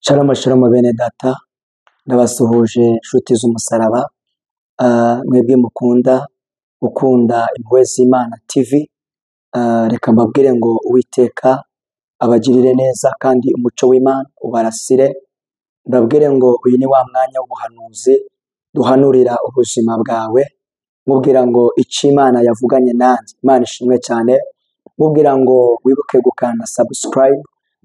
Shalom shalom bene data, ndabasuhuje inshuti z'umusaraba, mwebwe mukunda gukunda impuhwe z'Imana TV, reka mbabwire ngo Uwiteka abagirire neza kandi umuco w'Imana ubarasire. Mbabwire ngo uyu ni wa mwanya w'ubuhanuzi duhanurira ubuzima bwawe, mubwira ngo icyo Imana yavuganye nanjye, Imana ishimwe cyane, mubwira ngo wibuke gukanda subscribe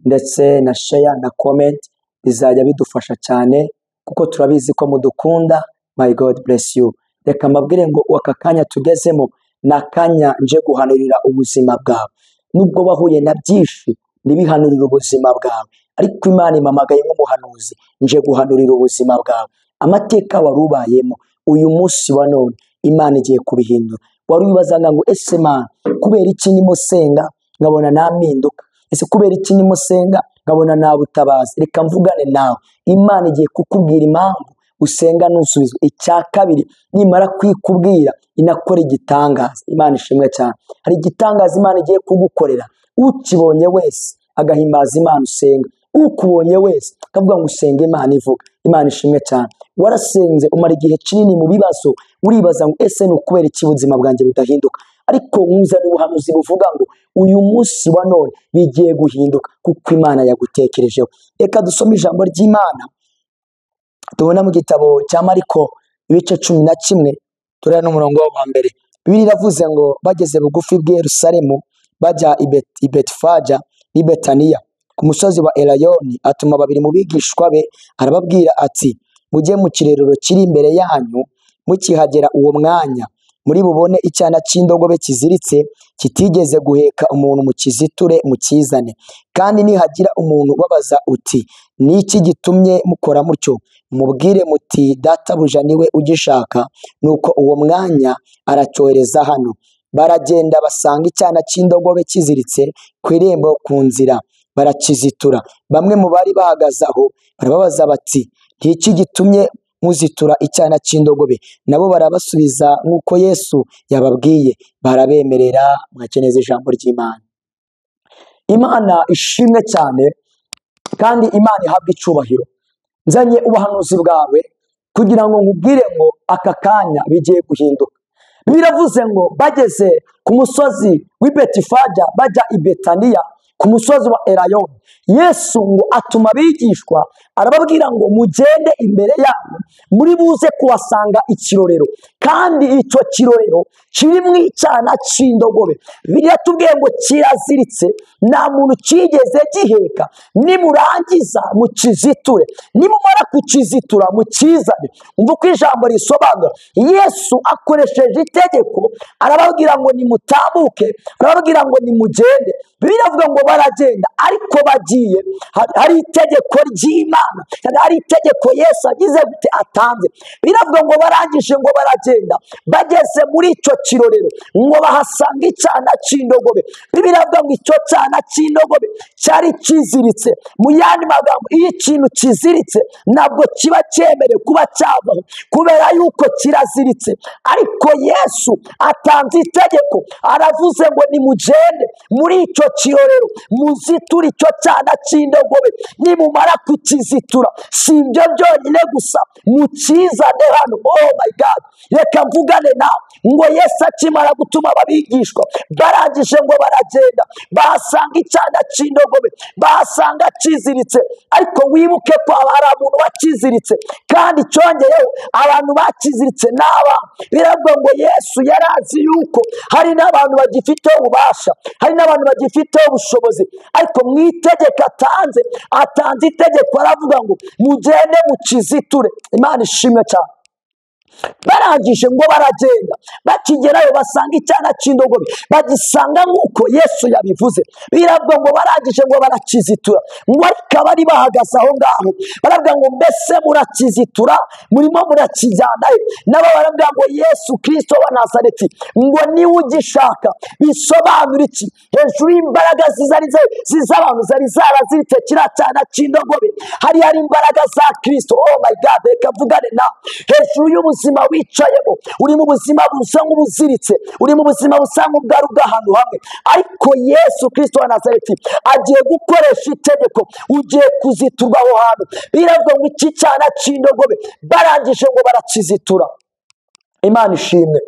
ndetse na share na comment, bizajya bidufasha cyane kuko turabizi ko mudukunda. My God bless you. Reka mbabwire ngo aka kanya tugezemo ni akanya nje guhanurira ubuzima bwawe. Nubwo wahuye na byinshi ntibihanurire ubuzima bwawe, ariko Imana impamagaye nk'umuhanuzi nje guhanurira ubuzima bwawe. Amateka wari ubayemo uyu munsi wa none Imana igiye kubihindura. Wari wibazaga ngo ese Mana kubera iki ndimo senga nkabona nta mpinduka? Ese kubera iki ndimo senga nkabona nta butabazi? Reka mvugane nawe. Imana igiye kukubwira impamvu usenga ntusubizwe. Icya kabiri, nimara kwikubwira inakora igitangaza. Imana ishimwe cyane. Hari igitangaza Imana igiye kugukorera, ukibonye wese agahimbaza Imana usenga, ukubonye wese akavuga ngo usenga Imana ivuga. Imana ishimwe cyane. Warasenze umara igihe kinini mu bibazo, uribaza ngo ese ni ukubera iki ubuzima bwanjye budahinduka? Ariko nkuzaniye ubuhanuzi buvuga ngo uyu munsi wa none bigiye guhinduka kuko Imana yagutekerejeho. Reka dusome ijambo ry'Imana tubona mu gitabo cya Mariko ibice 11 turera n'umurongo wa mbere. Bibiliya iravuze ngo bageze bugufi bw'i Yerusalemu bajya i Betifaja n'i Betaniya ku musozi wa Elayoni, atuma babiri mu bigishwa be arababwira ati mujye mu kirerero kiri imbere yanyu, mukihagera uwo mwanya muri bubone icyana cy'indogobe kiziritse kitigeze guheka umuntu, mukiziture mukizane. Kandi nihagira umuntu ubabaza uti ni iki gitumye mukora mutyo, mubwire muti databuja niwe ugishaka. Nuko uwo mwanya aracyohereza hano. Baragenda basanga icyana cy'indogobe kiziritse ku irembo ku nzira, barakizitura. Bamwe mu bari bahagaze aho barababaza bati iki gitumye muzitura icyana cy'indogobe? Nabo barabasubiza nk'uko Yesu yababwiye, barabemerera. Mwakeneze ijambo ry'Imana. Imana ishimwe cyane kandi Imana ihabwe icyubahiro. Nzanye ubuhanuzi bwawe kugira ngo nkubwire ngo aka kanya bigiye guhinduka. Biravuze ngo bageze ku musozi w'i Betifaja bajya i Betaniya ku musozi wa Elayoni, Yesu ngo atuma abigishwa arababwira ngo mugende imbere yanyu muri buze kuhasanga ikirorero, kandi icyo kirorero kirimo icyana cy'indogobe. Biratubwiye ngo kiraziritse, nta muntu kigeze giheka. Nimurangiza mukiziture, nimumara kukizitura mukizane. Umva uko ijambo risobanura. Yesu akoresheje itegeko arababwira ngo nimutambuke, arababwira ngo nimugende. Biravuga ngo baragenda, ariko bagiye hari itegeko ry'Imana, hari itegeko Yesu agize gute atanze. Biravuga ngo barangije ngo baragenda, bageze muri icyo kirorero ngo bahasanga icyana cy'indogobe. Biravuga ngo icyo cyana cy'indogobe cyari kiziritse. Mu yandi magambo, iyo ikintu kiziritse ntabwo kiba cyemerewe kuba cyavaho kubera yuko kiraziritse. Ariko Yesu atanze itegeko, aravuze ngo nimugende muri icyo kirorero muziture icyo cyana cy'indogobe. Nimumara kukizitura, si ibyo byonyine gusa, mukizane hano. Oh my God, reka mvugane nawe ngo Yesu akimara gutuma ababigishwa barangije ngo baragenda bahasanga icyana cy'indogobe, bahasanga kiziritse. Ariko wibuke ko hari abantu bakiziritse, kandi cyongeyeho abantu bakiziritse n'aba. Biravuga ngo Yesu yarazi yuko hari n'abantu bagifiteho ububasha, hari n'abantu bagifiteho ubushobozi. Ariko mu itegeko atanze, atanze itegeko aravuga ngo mugende mukiziture. Imana ishimwe cyane. Barangije ngo baragenda, bakigerayo basanga icyana cy'indogobe, bagisanga nk'uko Yesu yabivuze. Biravuga ngo barangije ngo barakizitura, ngo ariko abari bahagaze aho ngaho baravuga ngo mbese murakizitura, murimo murakijyanayo? Nabo baravuga ngo Yesu Kristo wa Nazareti ngo niwe ugishaka. Bisobanura iki? Hejuru y'imbaraga z'abantu zari zaraziritse kiriya cyana cy'indogobe, hari imbaraga za Kristo. Oh my God, reka mvugane nawe. Hejuru y'ubuzima buzima wicayemo, uri mu buzima busa nk'ubuziritse, uri mu buzima busa nk'ubwari bw'ahantu hamwe, ariko Yesu Kristo wa Nazareti agiye gukoresha itegeko, ugiye kuziturwa aho hantu. Biravuga ngo iki cyana cy'indogobe barangije ngo barakizitura. Imana ishimwe.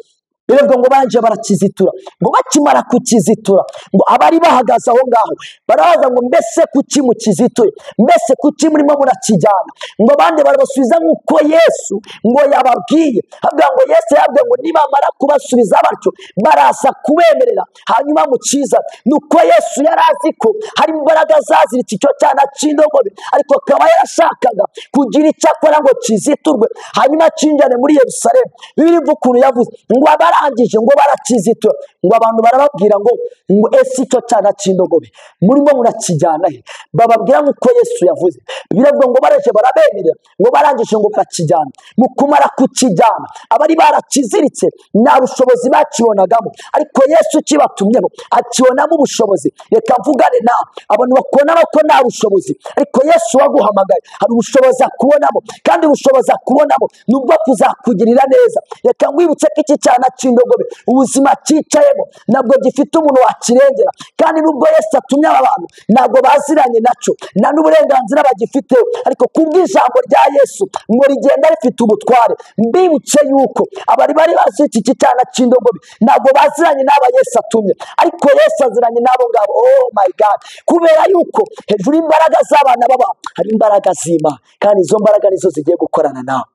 Biravuga ngo barangije barakizitura, ngo bakimara kukizitura ngo abari bahagaze aho ngaho barabaza ngo mbese kuki mukizituye, mbese kuki murimo murakijyana? Ngo abandi barabasubiza nk'uko Yesu ngo yababwiye. Avuga ngo Yesu yababwiye ngo nibamara kubasubiza batyo baraza kubemerera hanyuma mukiza. Nuko Yesu yari azi ko hari imbaraga zaziritse icyo cyana cy'indogobe, ariko akaba yarashakaga kugira icyo akora ngo kiziturwe hanyuma kinjane muri Yerusalemu. Bibiliya ivuga ukuntu yavuze ngo abarangije ngo barakizitura, ngo abantu barababwira ngo ese icyo cyana cy'indogobe murimo murakijyana he? Bababwira nk'uko Yesu yavuze. Biravuga ngo baraje barabemerera, ngo barangije ngo barakijyana. Mu kumara kukijyana abari barakiziritse nta bushobozi bakibonagamo, ariko Yesu kibatumyeho akibonamo ubushobozi. Reka mvugane nawe, abantu bakubonamo ko nta bushobozi, ariko Yesu waguhamagaye hari ubushobozi akubonamo, kandi ubushobozi akubonamo ni ubwo kuzakugirira neza. Reka nkwibutse ko iki cyana cy'indogobe ubuzima cyicayemo ntabwo gifite umuntu wakirengera, kandi nubwo Yesu atumye aba bantu ntabwo baziranye nacyo, nta n'uburenganzira bagifiteho, ariko kubw'ijambo rya Yesu ngo rigenda rifite ubutware. Mbibutse yuko abari bari bazi iki cyana cy'indogobe ntabwo baziranye n'aba Yesu atumye, ariko Yesu aziranye n'abo ngabo. Oh my God! Kubera yuko hejuru y'imbaraga z'abana b'abantu hari imbaraga z'Imana, kandi izo mbaraga nizo zigiye gukorana nawe.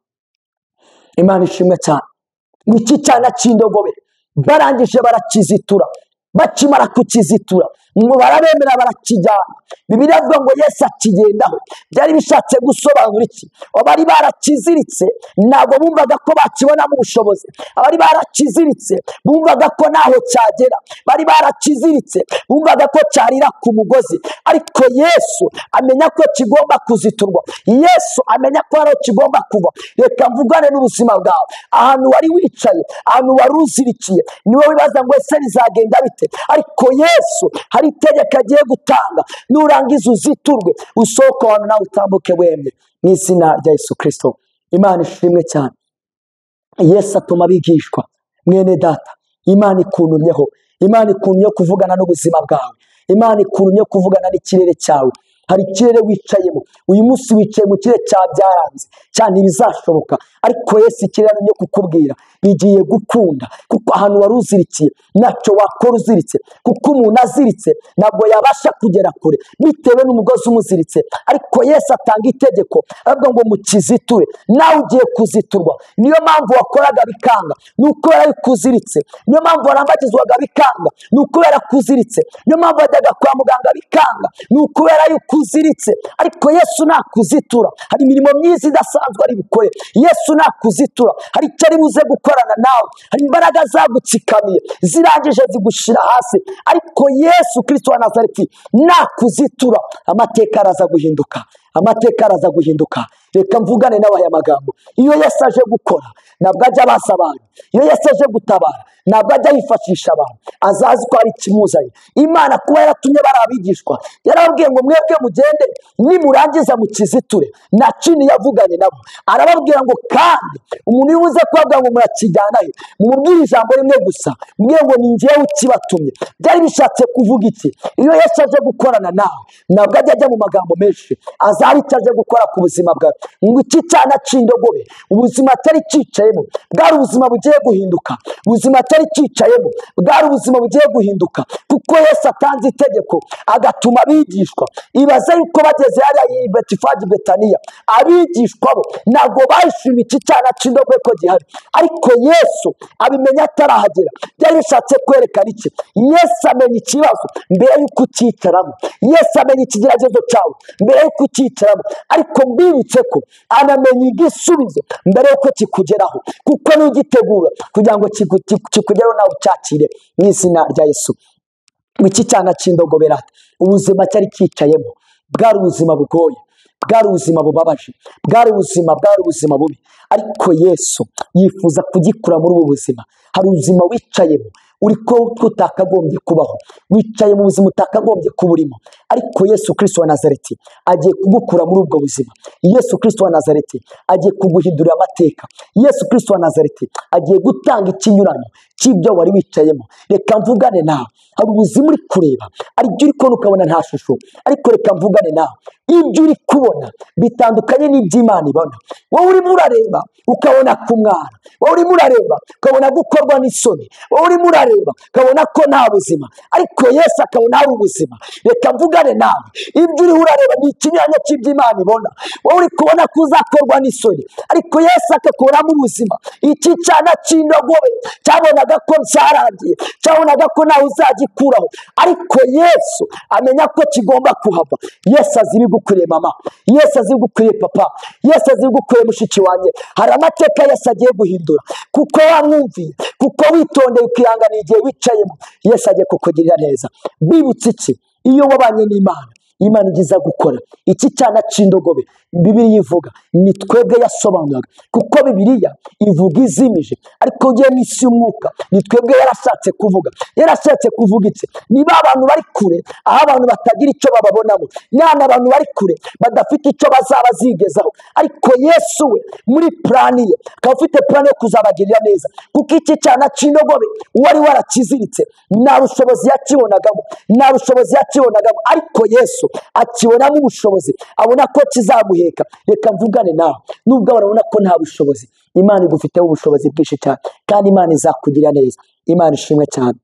Imana ishimwe cyane. Ngo iki cyana cy'indogobe barangije barakizitura, bakimara kukizitura ngo barabemera barakijyana. Bibiliya ivuga ngo Yesu akigendaho. Byari bishatse gusobanura iki? Abari barakiziritse ntabwo bumvaga ko bakibonamo ubushobozi, abari barakiziritse bumvaga ko ntaho cyagera, bari barakiziritse bumvaga ko cyarira ku mugozi, ariko Yesu amenya ko kigomba kuziturwa. Yesu amenya ko hariho kigomba kuva. Reka mvugane n'ubuzima bwawe, ahantu wari wicaye, ahantu wari uzirikiye, niwe wibaza ngo ese bizagenda bite? Ariko Yesu hari itegeko agiye gutanga, nurangiza uziturwe, usohoke ahantu nawe utambuke wemye, mu izina rya Yesu Kristo. Imana ishimwe cyane. Yesu atuma abigishwa. Mwene data, Imana ikuntumyeho, Imana ikuntumye kuvugana n'ubuzima bwawe, Imana ikuntumye kuvugana n'ikirere cyawe. Hari ikirere wicayemo uyu munsi, wicaye mu kirere cya byaranze cyane ntibizashoboka, ariko Yesu ikirere arimo kukubwira bigiye gukunda, kuko ahantu wari uzirikiye ntacyo wakora uziritse, kuko umuntu aziritse ntabwo yabasha kugera kure bitewe n'umugozi umuziritse. Ariko Yesu atanga itegeko aravuga ngo mukiziture, nawe ugiye kuziturwa. Niyo mpamvu wakoraga bikanga, ni ukubera yuko uziritse. Niyo mpamvu warambagizwaga bikanga, ni ukubera ko uziritse. Niyo mpamvu wajyaga kwa muganga bikanga, ni ukubera yuko uziritse. Ariko Yesu nakuzitura, hari imirimo myiza idasanzwe ari bukore. Yesu nakuzitura, hari icyo ari buze gukorana nawe, hari imbaraga zagutsikamiye zirangije zigushira hasi, ariko Yesu Kristo wa Nazareti nakuzitura, amateka araza guhinduka, amateka araza guhinduka. Reka mvugane nawe aya magambo. Iyo Yesu aje gukora ntabwo ajya abasa abantu, iyo Yesu aje gutabara ntabwo ajya yifashisha abantu, azazi ko hari ikimuzanye. Imana kuba yaratumye bari abigishwa, yarababwiye ngo mwebwe mugende nimurangiza mukiziture. Nta kindi yavuganye nabo, arababwira ngo kandi umuntu iyo uze kubabwira ngo murakijyana he, mumubwire ijambo rimwe gusa, mubwire ngo ni njyewe ukibatumye. Byari bishatse kuvuga iki? Iyo Yesu aje gukorana nawe ntabwo ajya ajya mu magambo menshi, azaba icyo aje gukora ku buzima bwawe. Ngo iki cyana cy'indogobe ubuzima atari cyicayemo bwari ubuzima bugiye guhinduka, ubuzima atari cyicayemo bwari ubuzima bugiye guhinduka, kuko Yesu atanze itegeko agatuma abigishwa. Ibaze yuko bageze hariya i Betifagi Betaniya, abigishwa bo ntabwo bahishimiye iki cyana cy'indogobe ko gihari, ariko Yesu abimenya atarahagera. Byari bishatse kwerekana iki? Yesu amenya ikibazo mbere y'uko ucyicaramo, Yesu amenya ikigeragezo cyawe mbere y'uko ucyicaramo, ariko mbibutse ko anamenya igisubizo mbere y'uko kikugeraho, kuko n'ugitegura kugira ngo kikugereho nawe ucyakire mu izina rya Yesu. Iki cyana cy'indogobe ubuzima cyari cyicayemo bwari ubuzima bugoye, bwari ubuzima bubabaje, bwari ubuzima bubi, ariko Yesu yifuza kugikura muri ubu buzima. Hari ubuzima wicayemo Uri ko utakagombye kubaho, wicaye mu buzima utakagombye kuba urimo, ariko Yesu Kristo wa Nazareti agiye kugukura muri ubwo buzima. Yesu Kristo wa Nazareti agiye kuguhindurira amateka. Yesu Kristo wa Nazareti agiye gutanga ikinyuranyo cy'ibyo wari wicayemo. Reka mvugane nawe. Hari ubuzima uri kureba, hari ibyo uri kubona ukabona nta shusho, ariko reka mvugane nawe. Ibyo uri kubona bitandukanye n'iby'Imana ibona. Wowe urimo urareba ukabona kumwara, wowe urimo urareba ukabona gukorwa n'isoni, wowe urimo urareba ukabona ko nta buzima, ariko Yesu akabona hari ubuzima. Reka mvugane nawe. Ibyo uriho urareba ni ikinyuranyo cy'iby'Imana ibona. Wowe uri kubona ko uzakorwa n'isoni, ariko Yesu akakubonamo ubuzima. Iki cyana cy'indogobe cyabonaga ko cyarangiye, cyabonaga ko nawe uzagikuraho, ariko Yesu amenya ko kigomba kuhava. Yesu azi ibigukwiriye mama, Yesu azi ibigukwiriye papa, Yesu azi ibigukwiriye mushiki wanjye. Hari amateka Yesu agiye guhindura, kuko wamwumviye, kuko witondeye ukihanganira igihe wicayemo. Yesu agiye kukugirira neza. Bibutse iki? Iyo wabanye n'Imana, Imana igiza gukora. Iki cyana cy'indogobe Bibiliya ivuga ni twebwe yasobanuraga, kuko Bibiliya ivuga izimije, ariko ugiye mu isi y'umwuka ni twebwe yarashatse kuvuga. Yarashatse kuvuga iki? Niba abantu bari kure, aho abantu batagira icyo bababonamo, nyana abantu bari kure badafite icyo bazaba zigezaho, ariko Yesu we muri plani ye akaba afite plani yo kuzabagirira neza, kuko iki cyana cy'indogobe wari warakiziritse nta bushobozi yakibonagamo, nta bushobozi yakibonagamo, ariko Yesu akibonamo ubushobozi, abona ko kizamuheka. Reka mvugane nawe, nubwo barabona ko nta bushobozi, Imana igufiteho ubushobozi bwinshi cyane, kandi Imana izakugirira neza. Imana ishimwe cyane,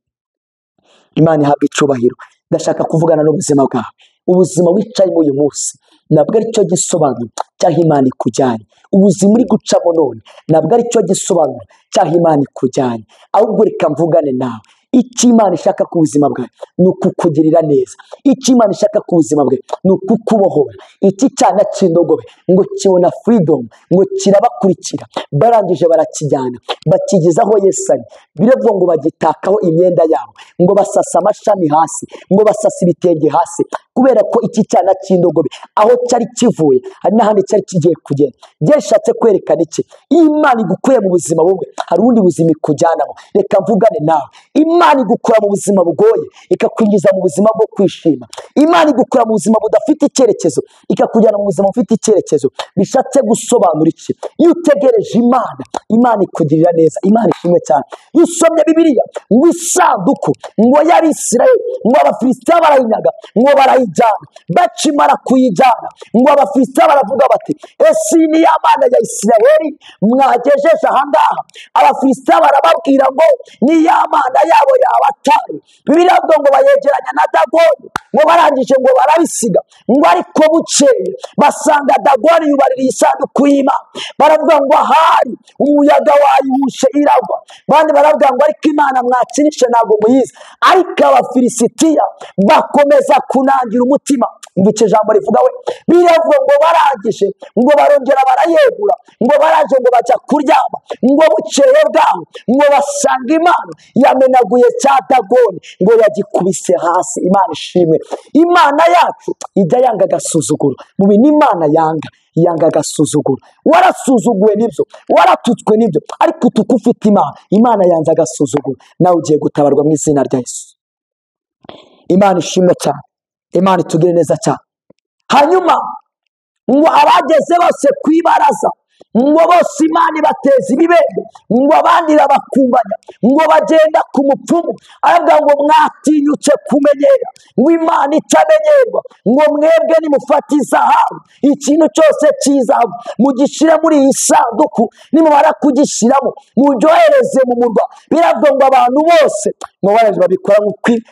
Imana ihabwe icyubahiro. Ndashaka kuvugana n'ubuzima bwawe. Ubuzima wicayemo uyu munsi ntabwo aricyo gisobanuro cy'aho Imana ikujyanye. Ubuzima uri gucamo none ntabwo aricyo gisobanuro cy'aho Imana ikujyanye, ahubwo reka mvugane nawe. Icyo Imana ishaka ku buzima bwawe ni ukukugirira neza. Icyo Imana ishaka ku buzima bwawe ni ukukubohora. Iki cyana cy'indogobe ngo kibona freedom, ngo kirabakurikira, barangije barakijyana bakigeza aho Yesu ari. Biravuga ngo bagitakaho imyenda yabo, ngo basasa amashami hasi, ngo basasa ibitenge hasi, kubera ko iki cyana cy'indogobe aho cyari kivuye hari n'ahandi cyari kigiye kugenda. Byashatse kwerekana iki? Imana igukuye mu buzima bumwe, hari ubundi buzima ikujyanamo. Reka mvugane nawe. Imana igukura mu buzima bugoye ikakwinjiza mu buzima bwo kwishima. Imana igukura mu buzima budafite icyerekezo ikakujyana mu buzima bufite icyerekezo. Bishatse gusobanura iki? Iyo utegereje Imana, Imana ikugirira neza. Imana ishimwe cyane. Iyo usomye Bibiliya ngo isanduku ngo y'Abisirayeli, ngo Abafilisitiya barayinyaga, ngo barayijyana, bakimara kuyijyana ngo Abafilisitiya baravuga bati, ese iyi ni ya Mana ya Isirayeli mwagejeje aha ngaha? Abafilisitiya barababwira ngo ni ya Mana yabo yabataye. Bibiliya ivuga ngo bayegeranya na Dagoni, ngo barangije ngo barabisiga, ngo ariko bukeye basanga Dagoni yubaririye isanduku y'Imana. Baravuga ngo ahari umuyaga wayihushe iragwa. Abandi baravuga ngo ariko Imana mwakinishe ntabwo muyizi. Ariko Abafilisitiya bakomeza kunangira umutima. Umva icyo jambo rivuga we. Biravuga ngo barangije ngo barongera barayegura, ngo baraje ngo bajya kuryama, ngo bukeye bwaho ngo basanga Imana yamenaguye cya Dagoni, ngo yagikubise hasi. Imana ishimwe. Imana yacu ijya yanga agasuzuguro. Mu bintu Imana yanga, yanga agasuzuguro. Warasuzuguwe nibyo, waratutswe nibyo, ariko utuka ufite Imana. Imana yanze agasuzuguro. Nawe ugiye gutabarwa mu izina rya Yesu. Imana ishimwe cyane. Imana itugire neza cyane. Hanyuma ngo abageze bose ku ibaraza, ngo bose Imana ibateza ibibembe, ngo abandi irabakumbanya, ngo bagenda ku mupfumu. Aravuga ngo mwatinyutse kumenyera, ngo Imana itamenyerwa, ngo mwebwe nimufate izahabu, ikintu cyose cy'izahabu mugishyire muri iyi sanduku, nimumara kugishyiramo muryohereze mu murwa. Biravuga ngo abantu bose ngo baraje babikora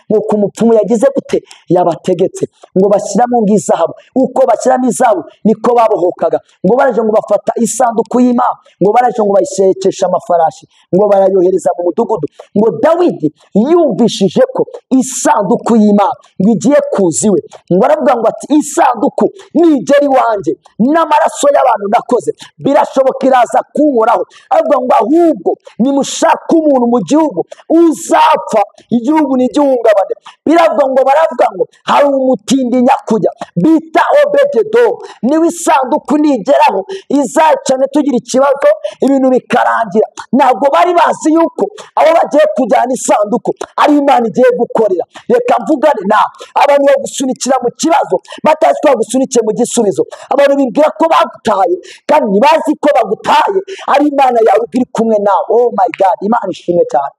nk'uko umupfumu yagize gute yabategetse, ngo bashyiramo izahabu. Uko bashyiramo izahabu niko babohokaga. Ngo baraje ngo bafata isanduku y'Imana, ngo baraje ngo bayishekesha amafarashi, ngo barayohereza mu mudugudu. Ngo Dawidi yumvishije ko isanduku y'Imana ngo igiye kuza iwe, ngo aravuga ngo ati isanduku nigera iwanjye n'amaraso y'abantu nakoze birashoboka iraza kunkoraho. Aravuga ngo ahubwo nimushake umuntu mu gihugu uzapfa igihugu ntigihungabane. Biravuga ngo baravuga ngo hari umutindi nyakujya bita Obededomu, niwe isanduku nigeraho izahita Twaracanye tugira ikibazo, ibintu bikarangira. Ntabwo bari bazi yuko aho bagiye kujyana isanduku ari Imana igiye gukorera. Reka mvugane nawe, abantu bagusunikira mu kibazo batazi ko bagusunikiye mu gisubizo. Abantu bibwira ko bagutaye kandi ntibazi ko bagutaye ari Imana yawe iri kumwe nawe. Oh my God, Imana ishimwe cyane.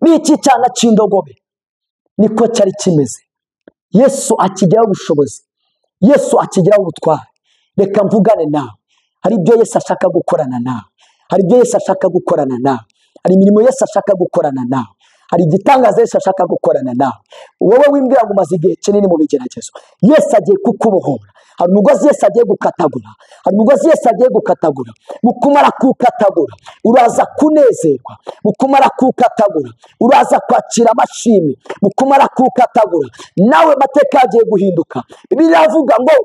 N'iki cyana cy'indogobe niko cyari kimeze. Yesu akigeraho ubushobozi, Yesu akigeraho ubutware. Reka mvugane nawe, hari ibyo Yesu ashaka gukorana nawe, hari ibyo Yesu ashaka gukorana nawe, hari imirimo Yesu ashaka gukorana nawe, hari igitangaza Yesu ashaka gukorana nawe. Wowe wimbwira ngo umaze igihe kinini mu bigeragezo, Yesu agiye kukubohora. Hari umugozi Yesu agiye gukatagura, hari umugozi Yesu agiye gukatagura. Mu kumara kuwukatagura uraza kunezerwa, mu kumara kuwukatagura uraza kwakira amashimwe, mu kumara kuwukatagura nawe mateka agiye guhinduka. Bibiliya iravuga ngo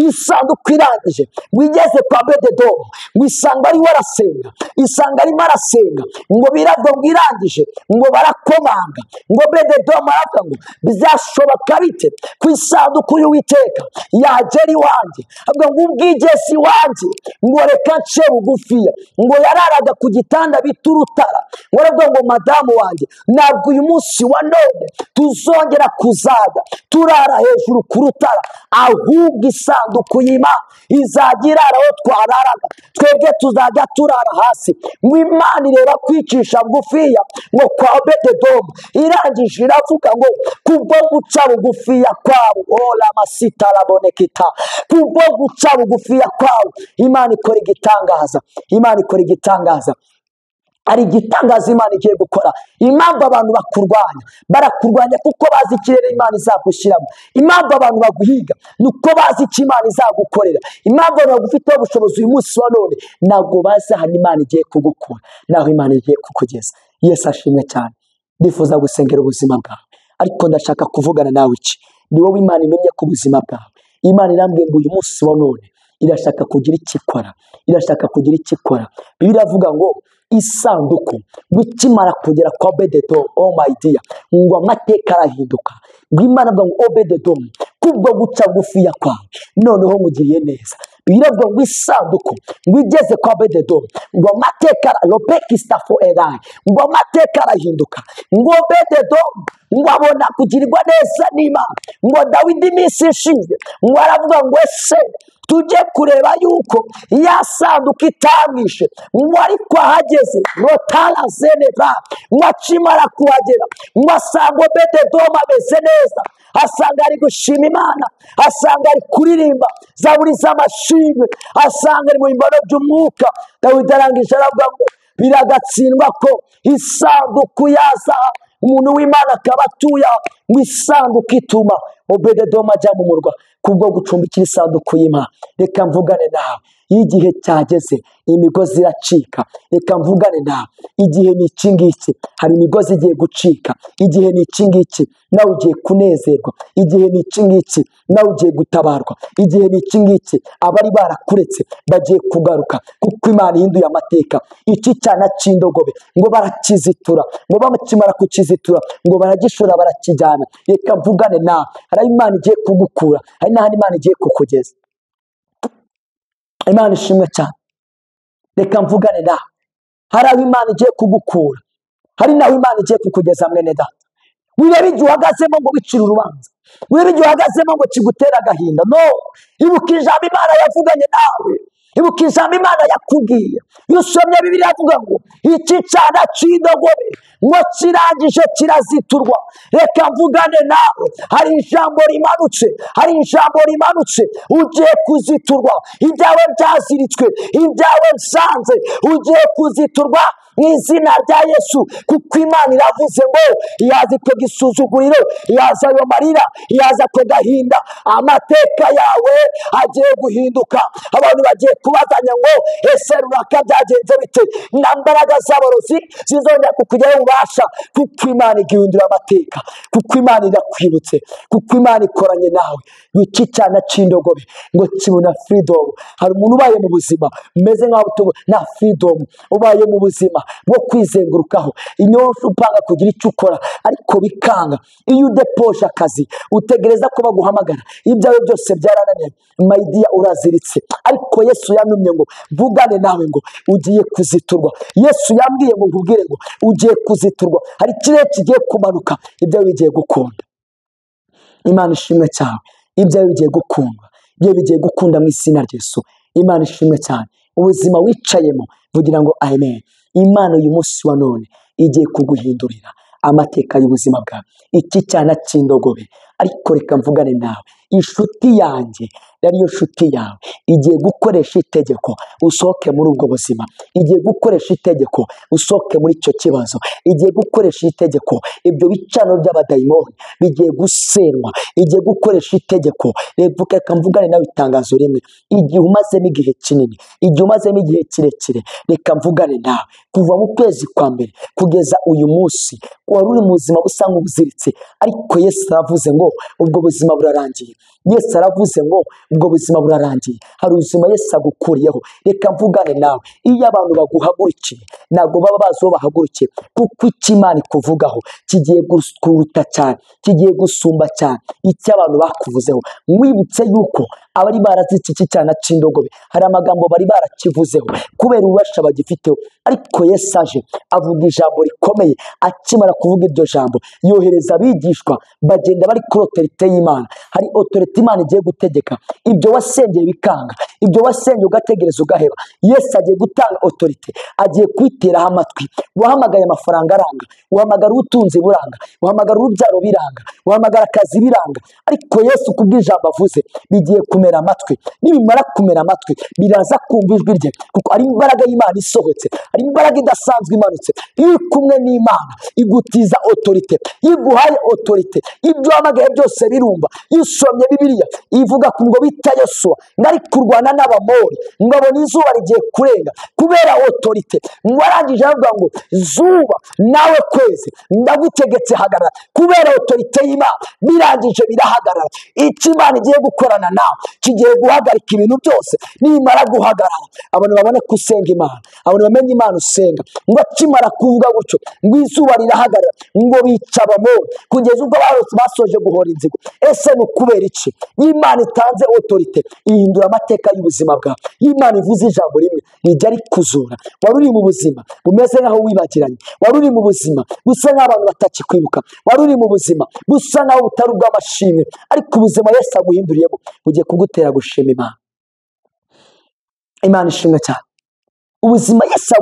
isanduku irangije ngo igeze kwa Obededomu, ngo isanga ariwe arasenga, isanga arimo arasenga, ngo biravuga ngo irangije ngo barakomanga, ngo Obededomu aravuga ngo bizashoboka bite ku isanduku y'Uwiteka yagera iwanjye? Avuga ngo ubwigezi iwanjye, ngo reka nce bugufiya. Ngo yararaga ku gitanda bita urutara, ngo aravuga ngo madamu wanjye, ntabwo uyu munsi wa none tuzongera kuzajya turara hejuru ku rutara, ahubwo isanduku y'Imana izajya irara aho twararaga, twebwe tuzajya turara hasi. Ngo Imana ireba kwicisha bugufiya ngo kwa Obededomu, irangije iravuga ngo kubwo guca bugufiya kwabo, ola masita rabonekita, kubwo guca bugufiya kwabo Imana ikora igitangaza, Imana ikora igitangaza. Ari igitangaza Imana igiye gukora. Impamvu abantu bakurwanya, barakurwanya kuko bazi ikirere Imana izagushyiramo. Impamvu abantu baguhiga ni uko bazi icyo Imana izagukorera. Impamvu abantu bagufiteho ubushobozi uyu munsi wa none, ntabwo bazi ahantu Imana igiye kugukura n'aho Imana igiye kukugeza. Yesu ashimwe cyane. Ndifuza gusengera ubuzima bwawe, ariko ndashaka kuvugana nawe iki: ni wowe Imana imenye ku buzima bwawe. Imana irambwiye ngo uyu munsi wa none irashaka kugira icyo ikora, irashaka kugira icyo ikora. Bibiliya iravuga ngo isanduku ikimara kugera kwa Obededomu, oh my dear, ngo amateka arahinduka. Ngo Imana avuga ngo Obededomu, kubwo guca bugufiya kwawe noneho mugiriye neza. Bibiliya iravuga ngo isanduku ngo igeze kwa Obededomu, ngo amateka robekistafo erayi, ngo amateka arahinduka. Ngo Obededomu ngo abona kugirirwa neza n'Imana. Ngo Dawidi iminsi ishize ngo aravuga ngo ese tujye kureba yuko ya sanduku itamwishe. Ngo ariko ahageze rotara zeneva, ngo akimara kuhagera ngo asanga Obededomu ameze neza, asanga ari gushima Imana, asanga ari kuririmba zaburi z'amashimwe, asanga ari mu bimbano by'umwuka. Dawidi arangije aravuga ngo biragatsindwa ko isanduku yaza, umuntu w'Imana akaba atuye aho. Ngo isanduku ituma Obededomu ajya mu murwa kubwo gucumbikira isanduku y'Imana. Reka mvugane nawe, iyo igihe cyageze imigozi iracika. Reka mvugane nawe, igihe ni iki ngiki, hari imigozi igiye gucika. Igihe ni iki ngiki, nawe ugiye kunezerwa. Igihe ni iki ngiki, nawe ugiye gutabarwa. Igihe ni iki ngiki, abari barakuretse bagiye kugaruka, kuko Imana ihinduye amateka. Iki cyana cy'indogobe ngo barakizitura, ngo bakimara kukizitura ngo baragishora barakijyana. Reka mvugane nawe, hari aho Imana igiye kugukura, hari n'ahandi Imana igiye kukugeza. Imana ishimwe cyane. Reka mvugane nawe, hari aho Imana igiye kugukura, hari n'aho Imana igiye kukugeza. Mwene data, wirebe igihe uhagazemo ngo wicire urubanza, wirebe igihe uhagazemo ngo kigutere agahinda. No, ibuka ijambo Imana yavuganye nawe, ibuka ijambo Imana yakubwiye. Iyo usomye Bibiliya iravuga ngo iki cyana cy'indogobe ngo kirangije kiraziturwa. Reka mvugane nawe, hari ijambo rimanutse, hari ijambo rimanutse, ugiye kuziturwa. Ibyawe byaziritswe, ibyawe byanze, ugiye kuziturwa mu izina rya Yesu, kuko Imana iravuze ngo yaza icyo gisuzuguriro, yaza ayo marira, yaza ako gahinda. Amateka yawe agiye guhinduka. Abantu bagiye kubazanya ngo ese runaka byagenze bite? Nta mbaraga z'abarozi zizongera kukugeraho ububasha, kuko Imana igihindura amateka, kuko Imana irakwibutse, kuko Imana ikoranye nawe. Iki cyana cy'indogobe ngo kibona freedom. Hari umuntu ubaye mu buzima umeze nk'aho nta freedom, ubaye mu buzima bwo kwizengurukaho, iyo upanga kugira icyo ukora ariko bikanga, iyo udepoje akazi utegereza ko baguhamagara, ibyawe byose byarananiye, my dear uraziritse. Ariko Yesu yantumye ngo mvugane nawe ngo ugiye kuziturwa. Yesu yambwiye ngo nkubwire ngo ugiye kuziturwa, hari ikirere kigiye kumanuka, ibyawe bigiye gukunda. Imana ishimwe cyane, ibyawe bigiye gukundwa, ibyawe bigiye gukunda mu izina rya Yesu. Imana ishimwe cyane. Ubuzima wicayemo vugira ngo amen. Imana uyu munsi wa none igiye kuguhindurira amateka y'ubuzima bwawe. Iki cyana cy'indogobe, ariko reka mvugane nawe, inshuti yanjye ariyo nshuti yawe igiye gukoresha itegeko usohoke muri ubwo buzima, igiye gukoresha itegeko usohoke muri icyo kibazo, igiye gukoresha itegeko ibyo bicano by'abadayimoni bigiye gusenywa, igiye gukoresha itegeko. Reka mvugane nawe itangazo rimwe, igihe umazemo igihe kinini, igihe umazemo igihe kirekire, reka mvugane nawe kuva mu kwezi kwa mbere kugeza uyu munsi wari uri mu buzima busa nk'ubuziritse, ariko Yesu aravuze ngo ubwo buzima burarangiye. Yesu aravuze ngo ubwo buzima burarangiye. Hari ubuzima Yesu agukuriyeho. Reka mvugane nawe, iyo abantu baguhagurukiye ntabwo baba bazi uwo bahagurukiye, kuko icyo Imana ikuvugaho kigiye kuruta cyane, kigiye gusumba cyane icyo abantu bakuvuzeho. Mwibutse yuko abari barazitse iki cyana cy'indogobe hari amagambo bari barakivuzeho kubera ububasha bagifiteho, ariko Yesu aje avuga ijambo rikomeye. Akimara kuvuga iryo jambo yohereza abigishwa bagenda bari kuri otorite y'Imana. Hari otorite Imana igiye gutegeka, ibyo wasengeye bikanga, ibyo wasengeye ugategereza ugaheba, Yesu agiye gutanga otorite, agiye kwiteraho amatwi. Wahamagaye amafaranga aranga, uhamagara ubutunzi buranga, uhamagara urubyaro biranga, uhamagara akazi biranga, ariko Yesu kubw'ijambo avuze bigiye kumera amatwi. Nibimara kumera amatwi biraza kumva ijwi rye, kuko ari imbaraga y'Imana isohotse, ari imbaraga idasanzwe imanutse. Iyo uri kumwe n'Imana igutiza otorite, iyo iguhaye otorite ibyo uhamagaye byose birumva. Iyo usomye Bibiliya ivuga ku ngo bita Yosuwa ngo ari kurwana n'Abamori, ngo abona izuba rigiye kurenga kubera otorite, ngo arangije aravuga ngo zuba nawe kwezi ndagutegetse hagarara, kubera otorite y'Imana birangije birahagarara. Icyo Imana igiye gukorana nawe kigiye guhagarika ibintu byose. Nimara guhagarara abantu babone ko usenga Imana, abantu bamenye Imana usenga. Ngo akimara kuvuga gutyo ngo izuba rirahagarara, ngo bica Abamori kugeza ubwo basoje guhora inzigo. Ese ni ukubera iki? Imana itanze otorite ihindura amateka y'ubuzima bwawe. Imana ivuze ijambo rimwe rijya rikuzura. Wari uri mu buzima bumeze nk'aho wibagiranye, wari uri mu buzima busa nk'abantu batakikwibuka, wari uri mu buzima busa nk'aho butari ubw'amashimwe, ariko ubuzima Yesu aguhinduriyemo bugiye kugutera gushima Imana. Imana ishimwe cyane. Ubuzima Yesu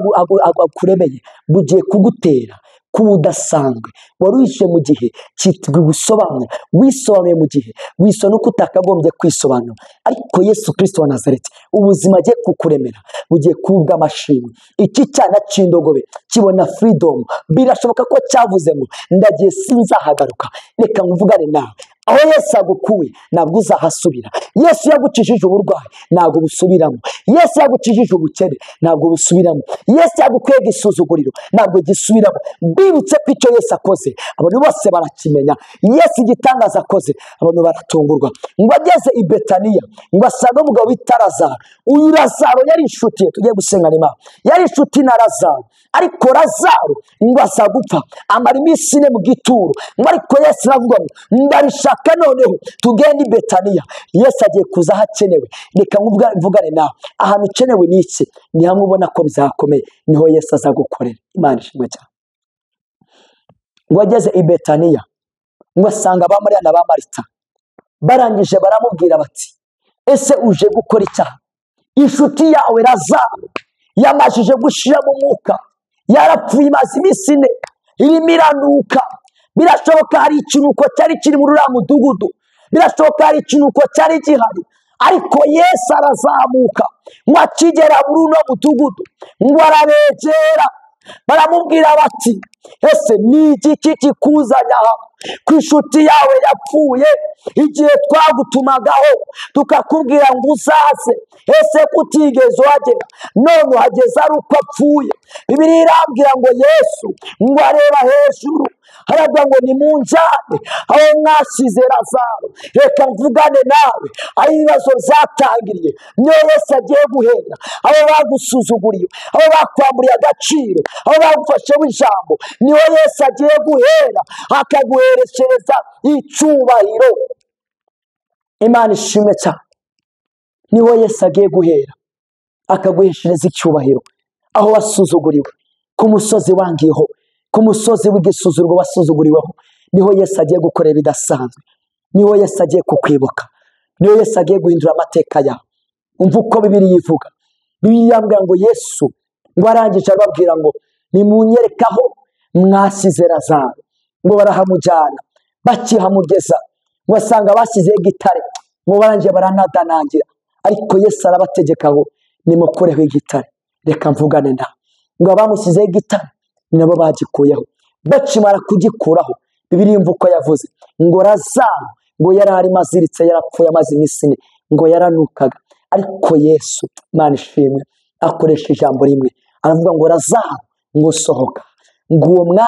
akuremeye bugiye kugutera kuba udasanzwe. Wari wishe mu gihe kigusobanura, wisobanuye mu gihe wisobanura uko utakagombye kwisobanura, ariko Yesu Kristo wa Nazareti ubuzima agiye kukuremera bugiye kuba ubw'amashimwe. Iki cyana cy'indogobe kibona freedom, birashoboka ko cyavuze ngo ndagiye sinzahagaruka. Reka mvugane nawe, aho Yesu agukuye ntabwo uzahasubira. Yesu yagukijije uburwayi ntabwo busubiramo, Yesu yagukijije ubukene ntabwo busubiramo, Yesu yagukuye igisuzuguriro ntabwo gisubiramo. Bibutse ko icyo Yesu akoze abantu bose barakimenya. Yesu igitangaza akoze abantu baratungurwa. Ngo ageze i Betaniya ngo asange umugabo bita Lazaro. Uyu Lazaro yari inshuti ye, tugiye gusenga Imana, yari inshuti na Lazaro, ariko Lazaro ngo aza gupfa amara iminsi ine mu gituro. Ngo ariko Yesu aravuga ngo ndarishaka noneho tugende i Betaniya. Yesu agiye kuza aho akenewe. Reka mvugane nawe, ahantu ukenewe ni iki? Ni hamwe ubona ko bizakomeye, niho Yesu azagukorera. Imana ishimwe cyane. Ngo ageze i Betaniya ngo asanga ba Mariya na ba Marita, barangije baramubwira bati ese uje gukora icyaha? Inshuti yawe Lazaro yamajije gushiramo umwuka, yarapfuye imaze iminsi ine irimo iranuka. Birashoboka hari ikinuko cyari kiri muri uriya mudugudu, birashoboka hari ikinuko cyari gihari, ariko Yesu arazamuka ngo akigera muri uno mudugudu ngo arabegera, baramubwira bati ese ni igiki kikuzanya aha ku inshuti yawe yapfuye? Igihe twagutumagaho tukakubwira ngo uzaze, ese kutigeze uhagera? None uhageze ari uko apfuye. Bibiliya irambwira ngo Yesu ngo areba hejuru, aravuga ngo nimunjyane aho mwasize Lazaro, reka mvugane nawe aho ibibazo byatangiriye. Niyo Yesu agiye guhera, aho bagusuzuguriye, aho bakwamburiye agaciro, aho bagufasheho ijambo, niyo Yesu agiye guhera akaguherekereza icyubahiro. Imana ishimwe cyane. Niho Yesu agiye guhera akaguheshereza icyubahiro, aho wasuzuguriwe, ku musozi wangiyeho, ku musozi w'igisuzuguriro wasuzuguriweho, niho Yesu agiye gukorera ibidasanzwe, niho Yesu agiye kukwibuka, niho Yesu agiye guhindura amateka yawe. Umva uko Bibiliya ivuga. Bibiliya irambwira ngo Yesu ngo arangije arababwira ngo nimunyereke aho mwasize Lazaro, ngo barahamujyana. Bakihamugeza ngo asanga bashyizeho igitare, ngo barangije baranadanangira, ariko Yesu arabategeka ngo nimukureho igitare, reka mvugane nawe. Ngo abamushyizeho igitare nabo bagikuyeho. Bakimara kugikuraho, Bibiliya imva uko yavuze ngo Lazaro ngo yari arimo aziritse, yarapfuye amaze iminsi ine, ngo yaranukaga. Ariko Yesu, Imana ishimwe, akoresha ijambo rimwe aravuga ngo Lazaro ngo sohoka. Ngo uwo mwanya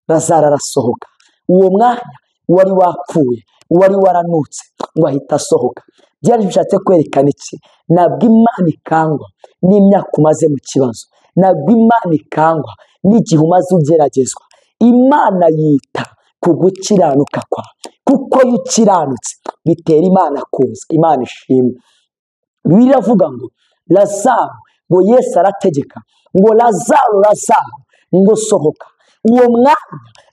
Lazaro arasohoka. Uwo mwanya wari wapfuye, wari waranutse, ngo ahita asohoka. Byari bishatse kwerekana iki? Ntabwo Imana ikangwa n'imyaka umaze mu kibazo, ntabwo Imana ikangwa n'igihe umaze ugeragezwa. Imana yita ku gukiranuka kwawe, kuko iyo ukiranutse bitera Imana kuza. Imana ishimwe. Bibiliya iravuga ngo Lazaro, ngo Yesu arategeka ngo Lazaro, Lazaro ngo sohoka. Uwo mwanya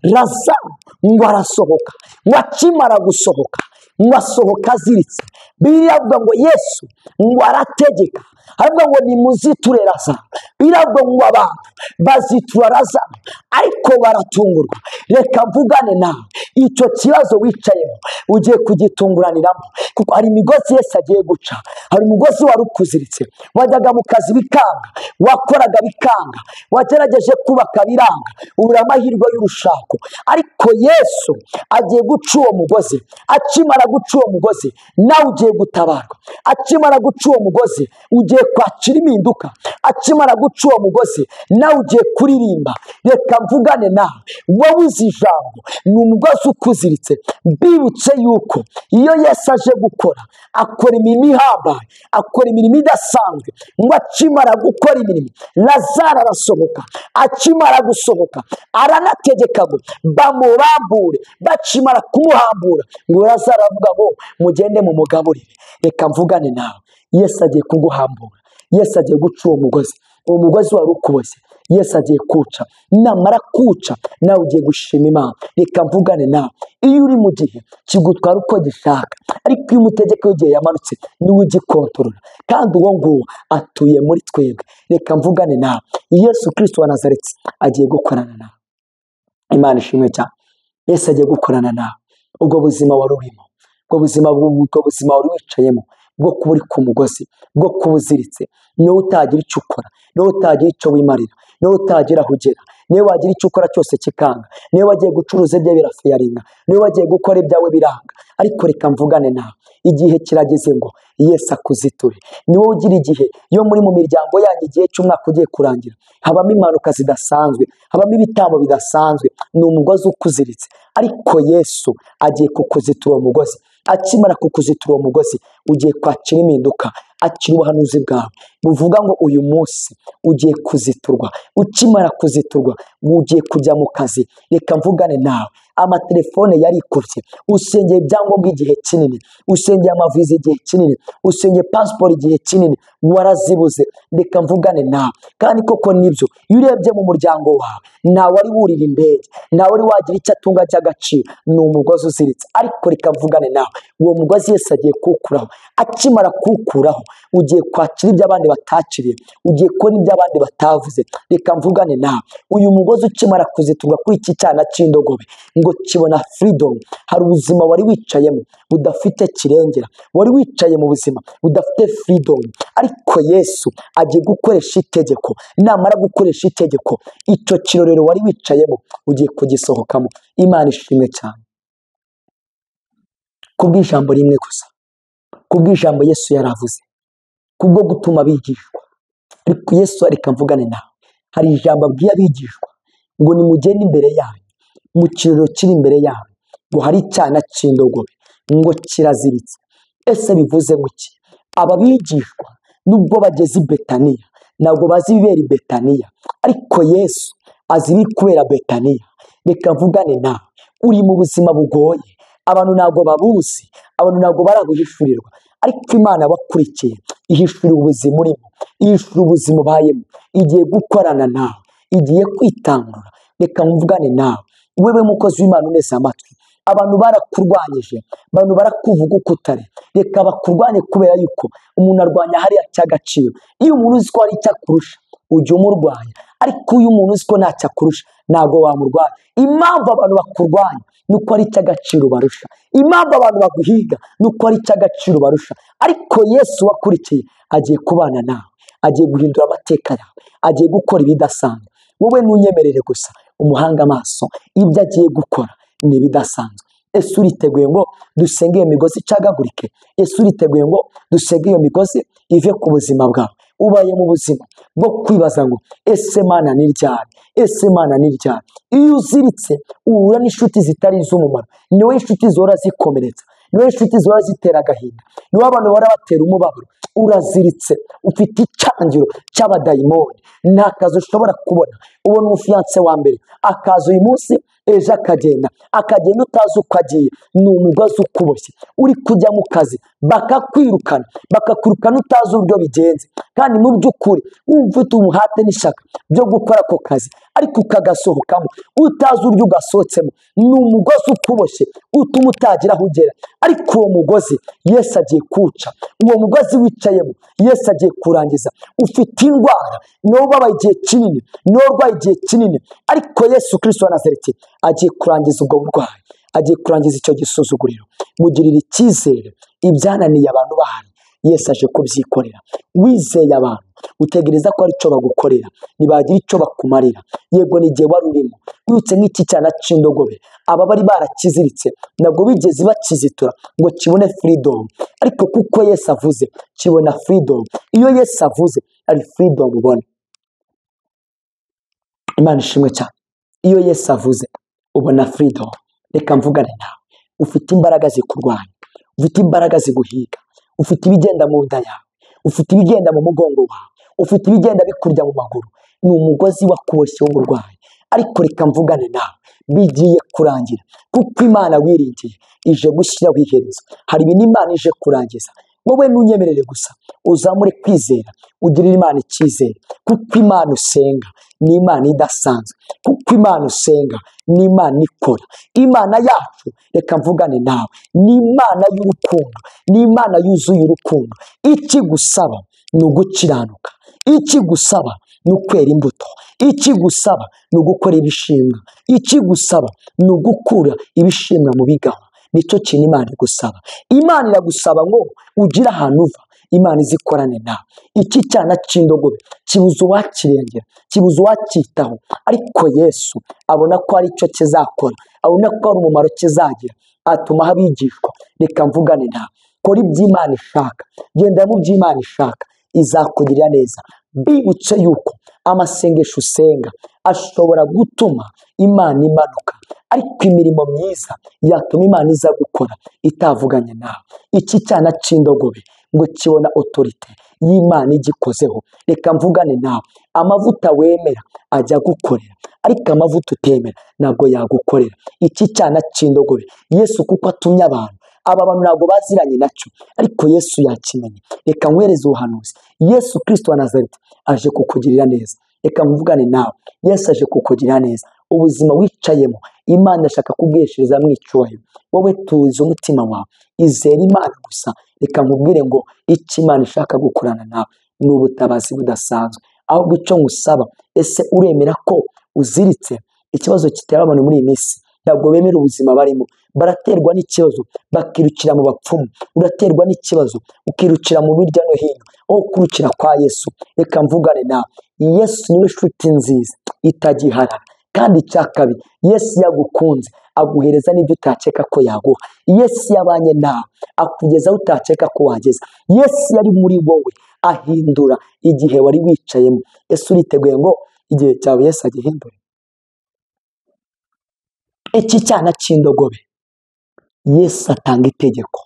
Lazaro ngo arasohoka. Ngo akimara gusohoka, ngo asohoka aziritse. Bibiliya iravuga ngo Yesu ngo arategeka, aravuga ngo nimuziture Lazaro. Bibiliya iravuga ngo abantu bazitura Lazaro, ariko baratungurwa. Reka mvugane nawe, icyo kibazo wicayemo ugiye kugitunguraniramo, kuko hari imigozi Yesu agiye guca. Hari umugozi wari ukuziritse, wajyaga mu kazi bikanga, wakoraga bikanga, wagerageje kubaka biranga, ubura amahirwe y'urushako. Ariko Yesu agiye guca uwo mugozi. Akimara guca uwo mugozi, nawe ugiye gutabarwa. Akimara guca uwo mugozi, ugiye kwakira impinduka. Akimara guca uwo mugozi, nawe ugiye kuririmba. Reka mvugane nawe, wowe uzi ijambo, ni umugozi ukuziritse. Mbibutse yuko iyo Yesu aje gukora, akora imirimo ihambaye, akora imirimo idasanzwe. Ngo akimara gukora imirimo, Lazaro arasohoka. Akimara gusohoka, aranategeka ngo bamurambure. Bakimara kumuhambura, ngo Lazaro aravuga ngo mugende mumugaburire. Reka mvugane nawe, Yesu agiye kuguhambura. Yesu agiye guca uwo mugozi, uwo mugozi wari ukuboshye Yesu agiye kuca. Namara kuca, nawe ugiye gushima Imana. Reka mvugane nawe, iyo uri mu gihe kigutwara uko gishaka, ariko iyo umutegeka w'igihe yamanutse niwe ugikontorora, kandi uwo nguwo atuye muri twebwe. Reka mvugane nawe, Yesu Kristo wa Nazareti agiye gukorana nawe. Imana ishimwe cyane. Yesu agiye gukorana nawe. Ubwo buzima wari urimo, ubwo buzima wari wicayemo, bwo kuba uri ku mugozi, bwo kuba uziritse, niwe utagira icyo ukora, niwe utagira icyo wimarira, niwe utagira aho ugera, niwe wagira icyo ukora cyose kikanga, niwe wagiye gucuruza ibye birafiyaringa, niwe wagiye gukora ibyawe biranga. Ariko reka mvugane nawe, igihe kirageze ngo Yesu akuziture. Niwe ugira igihe, iyo muri mu miryango yanyu igihe cy'umwaka ugiye kurangira, habamo impanuka zidasanzwe, habamo ibitambo bidasanzwe, ni umugozi ukuziritse. Ariko Yesu agiye kukuzitura uwo mugozi. Akimara kukuzitura uwo mugozi, ugiye kwakira impinduka. Akira ubuhanuzi bwawe buvuga ngo uyu munsi ugiye kuziturwa. Ukimara kuziturwa, ugiye kujya mu kazi. Reka mvugane nawe, amatelefone yarikubye, usengeye ibyangombwa igihe kinini, usengeye amaviza igihe kinini, usengeye pasiporo igihe kinini, warazibuze. Reka mvugane nawe, kandi koko nibyo. Iyo urebye mu muryango wawe, ntawe wari wurira indege, ntawe wari wagira icyo atunga cy'agaciro, ni umugozi uziritse. Ariko reka mvugane nawe, uwo mugozi Yesu agiye kuwukuraho. Akimara kuwukuraho, ugiye kwakira ibyo abandi batakiriye, ugiye kubona ibyo abandi batavuze. Reka mvugane nawe, uyu mugozi ukimara kuziturwa kuri iki cyana cy'indogobe, ngo kibona freedom. Hari ubuzima wari wicayemo budafite kirengera, wari wicaye mu buzima budafite freedom, ariko Yesu agiye gukoresha itegeko. Namara gukoresha itegeko, icyo kirorero wari wicayemo ugiye kugisohokamo. Imana ishimwe cyane kubw'ijambo rimwe gusa, kubw'ijambo Yesu yaravuze, kubwo gutuma bigishwa. Ariko Yesu, reka mvugane nawe, Hari ijambo abwiye abigishwa ngo nimugende imbere yanyu, mu kiriro kiri imbere yanyu, ngo hari icyana cy'indogobe, ngo kiraziritse. Ese bivuze ngo iki? Aba bigishwa nubwo bageze i Betaniya ntabwo bazi ibibera i Betaniya, ariko Yesu azi ibiri kubera Betaniya. Reka mvugane nawe, uri mu buzima bugoye, abantu ntabwo babuzi, abantu ntabwo barabuhishurirwa, ariko Imana bakurikiye ihishurira ubuzima urimo, ihishurira ubuzima ubayemo, igiye gukorana nawe, igiye kwitangura. Reka mvugane nawe, wewe mukozi w'Imana uneze amatwi, abantu barakurwanyije, abantu barakuvuga uko utari, reka bakurwanye kubera yuko umuntu arwanya hariya cy'agaciro. Iyo umuntu uzi ko hari icyo akurusha ujya umurwanya, ariko iyo umuntu uzi ko ntacyo akurusha ntabwo wamurwanya. Impamvu abantu bakurwanya ni uko ari icy'agaciro barusha, impamvu abantu baguhiga ni uko ari icy'agaciro barusha, ariko Yesu wakurikiye agiye kubana nawe, agiye guhindura amateka yawe, agiye gukora ibidasanzwe. Wowe ntunyemerere gusa umuhanga amaso, ibyo agiye gukora ni ibidasanzwe. Ese uriteguye ngo dusenge iyo migozi icagagurike? Ese uriteguye ngo dusenge iyo migozi ive ku buzima bwawe? Ubaye mu buzima bwo kwibaza ngo ese Mana ni ryari? Ese Mana ni ryari? Iyo uziritse uhura n'inshuti zitari iz'umumaro, ni wowe inshuti zihora zikomeretsa, ni wowe inshuti zihora zitera agahinda, ni wowe abantu bahora batera umubabaro. Uraziritse, ufite icyangiro cy'abadayimoni, nta kazi ushobora kubona. Ubona umufiyanse wa mbere akaza uyu munsi, ejo akagenda, akagenda utazi uko agiye, ni umugozi ukuboshye. Uri kujya mu kazi bakakwirukana, bakakwirukana utazi uburyo bigenze, kandi mu by'ukuri wumva ufite umuhate n'ishyaka byo gukora ako kazi, ariko ukagasohokamo utazi uburyo ugasohotsemo. Ni umugozi ukuboshye utuma utagira aho ugera, ariko uwo mugozi Yesu agiye kuwuca, uwo mugozi wicayemo Yesu agiye kurangiza. Ufite indwara, niwo ubabaye igihe kinini, niwo urwaye igihe kinini, ariko Yesu Kristo wa Nazareti agiye kurangiza ubwo burwayi, agiye kurangiza icyo gisuzuguriro. Mugirire icyizere, ibyananiye abantu bahari Yesu aje kubyikorera. Wizeye abantu utegereza ko ari cyo bagukorera, ntibagira icyo bakumarira. Yego ni igihe wari urimo wibutse nk'iki cyana cy'indogobe, aba bari barakiziritse ntabwo bigeze bakizitura ngo kibone freedom, ariko kuko Yesu avuze kibona freedom. Iyo Yesu avuze ari freedom ubona. Imana ishimwe cyane. Iyo Yesu avuze ubona freedom. Reka mvugane nawe, ufite imbaraga zikurwanya, ufite imbaraga ziguhiga, ufite ibigenda mu nda yawe, ufite ibigenda mu mugongo wawe, ufite ibigenda bikurya mu maguru, ni umugozi wakuboshye w'uburwayi. Ariko reka mvugane nawe, bigiye kurangira, kuko Imana wiringiye ije gushyiraho iherezo. Hari ibintu Imana ije kurangiza, wowe ntunyemerere gusa uzamure kwizera, ugirire Imana icyizere, kuko Imana usenga ni Imana idasanzwe, kuko Imana usenga ni Imana ikora. Imana yacu, reka mvugane nawe, ni Imana y'urukundo, ni Imana yuzuye urukundo. Ikigusaba ni ugukiranuka, ikigusaba ni ukwera imbuto, ikigusaba ni ugukora ibishimwa, ikigusaba ni ugukura ibishimwa mu bigawa. Nicyo kintu Imana igusaba. Imana iragusaba ngo ugire ahantu uva, Imana izikorane nawe. Iki cyana cy'indogobe kibuze uwakirengera, kibuze uwacyitaho, ariko Yesu abona ko ari cyo kizakora, abona ko ari umumaro kizagira, atuma abigishwa. Reka mvugane nawe, kora ibyo Imana ishaka, genda mu byo Imana ishaka, izakugirira neza. Bibutse yuko amasengesho usenga ashobora gutuma Imana imanuka, ariko imirimo myiza yatuma Imana iza gukora itavuganye nawe. Iki cyana cy'indogobe ngo kibona otorite y'Imana igikozeho. Reka mvugane nawe, amavuta wemera ajya gukorera, ariko amavuta utemera ntabwo yagukorera. Iki cyana cy'indogobe Yesu kuko atumye abantu, aba bantu ntabwo baziranye nacyo, ariko Yesu yakimenye. Reka nkwereze ubuhanuzi, Yesu Kristo wa Nazareti aje kukugirira neza. Reka mvugane nawe, Yesu aje kukugirira neza. Ubuzima wicayemo Imana ashaka kubweshereza mu icyubahiro. Wowe tuza umutima wawe, izere Imana gusa. Reka nkubwire ngo icyo Imana ishaka gukorana nawe ni ubutabazi budasanzwe. Ahubwo icyo ngusaba, ese uremera ko uziritse? Ikibazo gitera abantu muri iyi minsi, ntabwo bemera ubuzima barimo, baraterwa n'ikibazo bakirukira mu bapfumu. Uraterwa n'ikibazo ukirukira mu hirya no hino, aho kurukira kwa Yesu. Reka mvugane nawe, Yesu niwe nshuti nziza itagiharara. Kandi icya kabiri, Yesu yagukunze aguhereza n'ibyo utakeka ko yaguha. Yesu yabanye nawe akugeza aho utakeka ko wageza. Yesu yari muri wowe ahindura igihe wari wicayemo. Yesu uriteguye ngo Igihe cyawe Yesu agihindure. Iki cyana cy'indogobe, Yesu atanga itegeko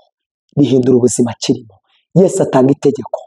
rihindura ubuzima kirimo. Yesu atanga itegeko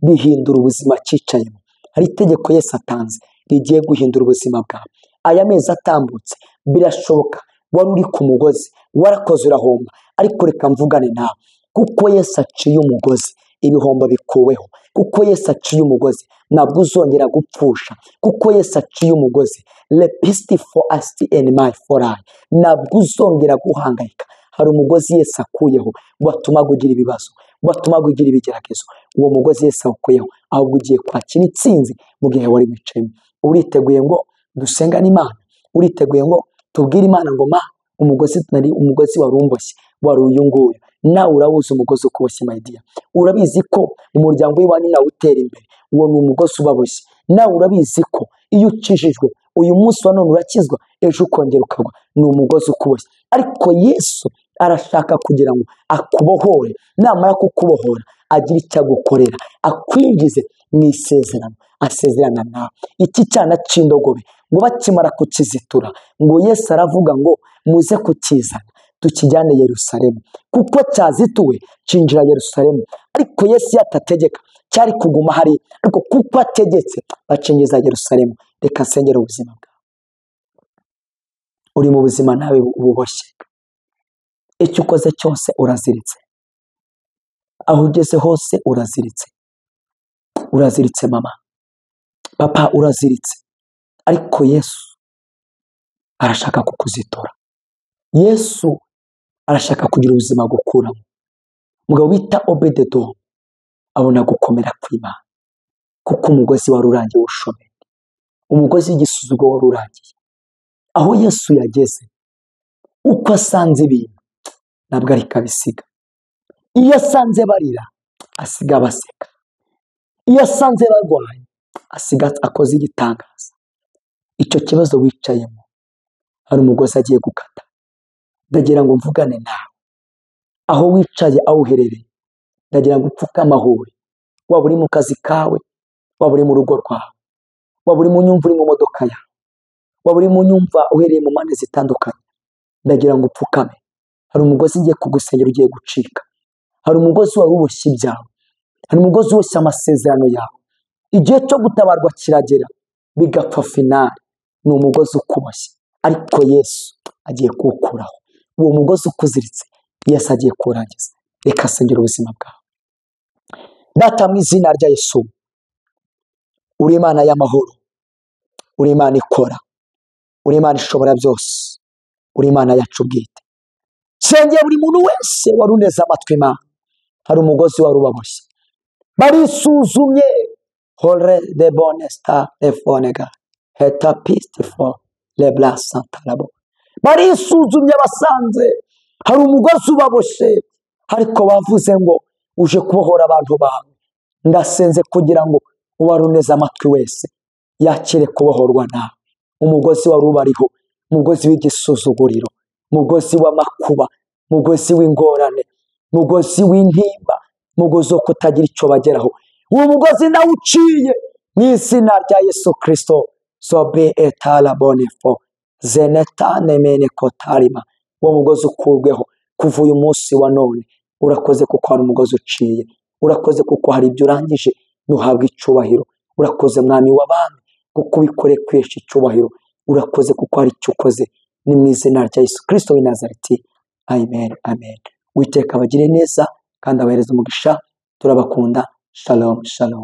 rihindura ubuzima cyicayemo. Hari itegeko Yesu atanze rigiye guhindura ubuzima bwawe. Aya mezi atambutse birashoboka wari uri ku mugozi, warakoze urahomba, ariko reka mvugane nawe, kuko Yesu aciye umugozi ibihombo bikuweho. Kuko Yesu aciye umugozi ntabwo uzongera gupfusha. Kuko Yesu aciye umugozi lepisti for asti and my for I, ntabwo uzongera guhangayika. Hari umugozi Yesu akuyeho watumaga ugira ibibazo, watumaga ugira ibigeragezo. Uwo mugozi Yesu awukuyeho, ahubwo ugiye kwakira intsinzi mu gihe wari wicayemo. Uriteguye ngo dusengane Imana? Uriteguye ngo tubwire Imana ngo ma umugozi nari umugozi wari umboshye wari uyu nguyu? Nawe urawuzi umugozi ukuboshye my dear. Urabizi ko umuryango w'iwanyu nawe utera imbere, uwo ni umugozi ubaboshye. Nawe urabizi ko iyo ukijijwe uyu munsi wa none urakizwa, ejo ukongera ukagwa, ni umugozi ukuboshye. Ariko Yesu arashaka kugira ngo akubohore. Namara kukubohora agira icyo agukorera, akwinjize mu isezerano asezerana nawe. Iki cyana cy'indogobe ngo bakimara kukizitura, ngo Yesu aravuga ngo muze kukizana tukijyane Yerusalemu, kuko cyazituwe cinjira Yerusalemu. Ariko Yesu yatategeka cyari kuguma hari, ariko kuko ategetse bacinjiza Yerusalemu. Reka nsengere ubuzima bwawe. Uri mu buzima nawe ububoshye, icyo ukoze cyose uraziritse, aho ugeze hose uraziritse. Uraziritse mama, papa uraziritse. Ariko Yesu arashaka kukuzitura. Yesu arashaka kugira ubuzima gukuramo. Umugabo bita Obededo abona gukomera kw'Imana, kuko umugozi wari urangiye w'ubushomeri, umugozi w'igisuzuguro wari urangiye. Aho Yesu yageze, uko asanze ibintu ntabwo ariko abisiga. Iyo asanze barira asiga baseka, iyo asanze barwaye asiga akoze igitangaza. Icyo kibazo wicayemo hari umugozi agiye gukata. Ndagira ngo mvugane nawe aho wicaye, aho uherereye. Ndagira ngo upfukame aho uri, waba uri mu kazi kawe, waba uri mu rugo rwawe, waba uri mu nyumva uri mu modoka yawe, waba uri mu nyumva uherereye mu mpande zitandukanye. Ndagira ngo upfukame. Hari umugozi ngiye kugusengera ugiye gucika. Hari umugozi wari uboshye ibyawe, hari umugozi uboshye amasezerano yawe. Igihe cyo gutabarwa kiragera bigapfa finali. Ni umugozi ukuboshye, ariko Yesu agiye kuwukuraho. Uwo mugozi ukuziritse Yesu agiye kuwurangiza. Reka asengere ubuzima bwawe. Data, mu izina rya Yesu, uri Imana y'amahoro, uri Imana ikora, uri Imana ishobora byose, uri Imana yacu bwite. Sengeye buri muntu wese wari uneze amatwi Imana. Hari umugozi wari ubaboshye, barisuzumye. Hore de bonesta efonega hetapiste fo lebla santalabo. Barisuzumye basanze hari umugozi ubaboshye, ariko bavuze ngo uje kubohora abantu bawe. Ndasenze kugira ngo uwari uneze amatwi wese yakire kubohorwa nawe. Umugozi wari ubariho, umugozi w'igisuzuguriro, umugozi w'amakuba, umugozi w'ingorane, umugozi w'intimba, umugozi wo kutagira icyo bageraho. Uwo mugozi nawe uciye mu izina rya Yesu Kristo. Sobe etala bonefo zenetane mene kotarima. Uwo mugozi ukurweho kuva uyu munsi wa none. Urakoze kuko hari umugozi uciye, urakoze kuko hari ibyo urangije, ntuhabwe icyubahiro. Urakoze Mwami w'abami kuko ubikore kwesha icyubahiro. Urakoze kuko hari icyo ukoze. Ni mu izina rya Yesu Kristo w'i Nazareti. Amen, amen. Uwiteka abagire neza kandi abahereze umugisha. Turabakunda. Shalom, shalom.